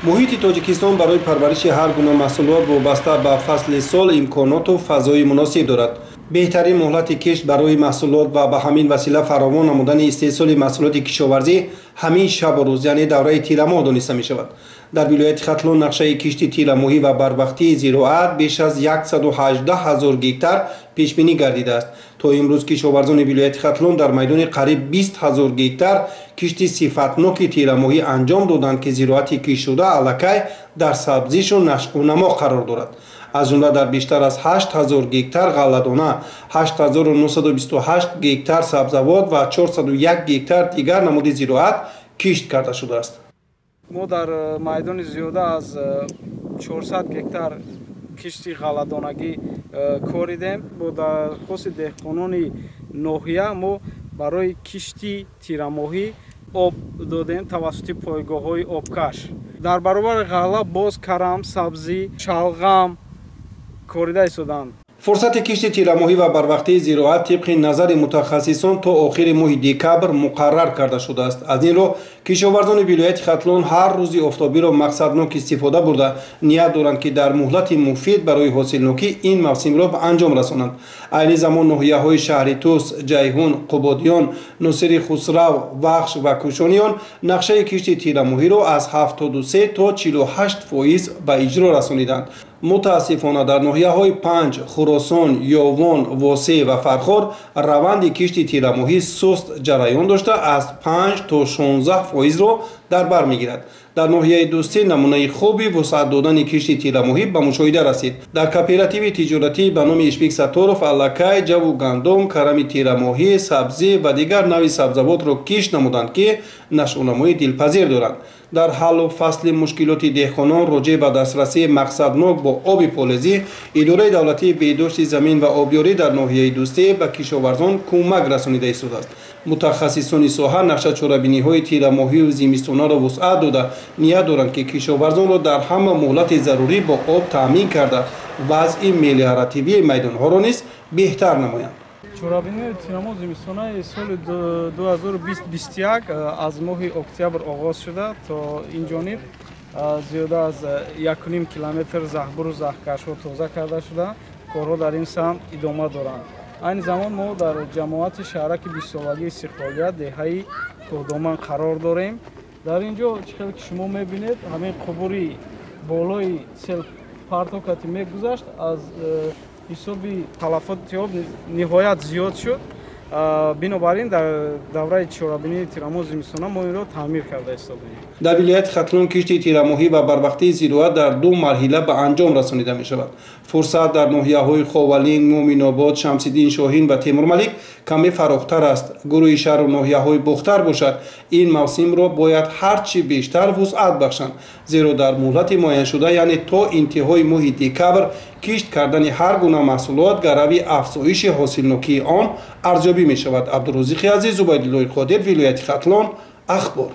Муҳити Тоҷикистон барои парвариши ҳар гуна маҳсулот вобаста ба фасли сол имконоту фазои муносиб дорад. Беҳтарин муҳлати кишт барои маҳсулот ва ба ҳамин васила фаровон намудани истеҳсоли маҳсулоти кишоварзӣ ҳамин шабу рӯз, яъне давраи тирамоҳ дониста мешавад. Дар вилояти Хатлон нақшаи кишти тирамоҳӣ ва барвақтии зироат беш аз 118 ҳазор гектар пешбинӣ гардидааст. То имрӯз кишоварзони вилояти Хатлон дар майдони қариб 20 ҳазор гектар кишти сифатноки тирамоҳӣ анҷом доданд, ки зироати киштшуда аллакай дар сабзишу нашъунамо қарор дорад. Аз ҷумла дар бештар аз 8 ҳазор гектар ғалладона, 8928 гектар сабзавот ва 401 гектар дигар намуди зироат кишт карда шудааст. Мо дар майдони зиёда аз 400 гектар кишти ғалладонагӣ коридем. Бо дархости деҳқонони ноҳия мо барои кишти тирамоҳӣ об додем тавассути пойгоҳҳои обкаш. Дар баробари ғалла боз карам, сабзӣ, шалғам корида истоданд. Фурсати кишти тирамоҳӣ ва барвақтии зироат тибқи назари мутахассисон то охири моҳи декабр муқаррар карда шудааст. Аз ин рӯ кишоварзони вилояти Хатлон ҳар рӯзи офтобиро мақсаднок истифода бурда ният доранд, ки дар муҳлати муфид барои ҳосилнокӣ ин мавсимро ба анҷом расонанд. Айни замон ноҳияҳои шаҳри Тус, Ҷайҳун, Қубодиён, Носири Хусрав, Вахш ва Кӯшониён нақшаи кишти тирамоҳиро аз 73 то 48% ба иҷро расониданд. Мутаассифона дар ноҳияҳои Панҷ, Хуросон, Ёвон, Восеъ ва Фархор раванди кишти тирамоҳӣ суст ҷараён дошта аз 5 то 16%-ро дар бар мегирад. Дар ноҳияи Дӯстӣ намунаи хуби вусъат додани кишти тирамоҳӣ ба мушоҳида расид. Дар кооперативи тиҷоратӣ ба номи Ишбек Сатторов аллакай ҷаву гандум, карами тирамоҳӣ, сабзӣ ва дигар нави сабзавотро кишт намуданд, ки нашъунамои дилпазир доранд. Дар ҳаллу фасли мушкилоти деҳқонон роҷеъ ба дастрасии мақсаднок бо оби полезӣ, идораи давлатии беҳдошти замин ва обёрӣ дар ноҳияи Дӯстӣ ба кишоварзон кӯмак расонида истодааст. Мутахассисони соҳа нақша чорабиниҳои тирамоҳию зимистонаро вусъат дода ният доранд, ки кишоварзонро дар ҳама муҳлати зарурӣ бо об таъмин карда вазъи мелиоративии майдонҳоро низ беҳтар намоянд. Чорабиниҳои тирамоҳ зимистонаи соли 2020-21 аз моҳи октябр оғоз шуда то ин ҷониб зиёда аз 1,5 километр заҳбуру заҳкашҳо тоза карда шуда, корҳо дар ин самт идома доранд. Айни замон мо дар ҷамоати шаҳраки бистсолагии истиқлолият деҳаи Кӯҳдоман қарор дорем. Дар ин ҷо чӣ хеле ки шумо мебинед, ҳамин қубури болои селпартокати мегузашт, аз ҳисоби талафоти об ниҳоят зиёд шуд. Бинобар ин дар давраи чорабинии тирамоҳ зимистона мо инро таъмир карда истодаем. Дар вилояти Хатлон кишти тирамоҳӣ ва барвақтии зироат дар ду марҳила ба анҷом расонида мешавад. Фурсат дар ноҳияҳои Ховалинг, Муъминобод, Шамсиддин Шоҳин ва Темурмалик каме фарохтар аст. Гурӯҳи шаҳру ноҳияҳои Бохтар бошад, ин мавсимро бояд ҳарчи бештар вусъат бахшанд, зеро дар муҳлати муайяншуда, яъне то интиҳои моҳи декабр кишт кардани ҳар гуна маҳсулот гарави афзоиши ҳосилнокии он арзёбӣ мешавад. Абдурозиқи Азиз, Убайдуллои Қодир, вилояти Хатлон, Ахбор.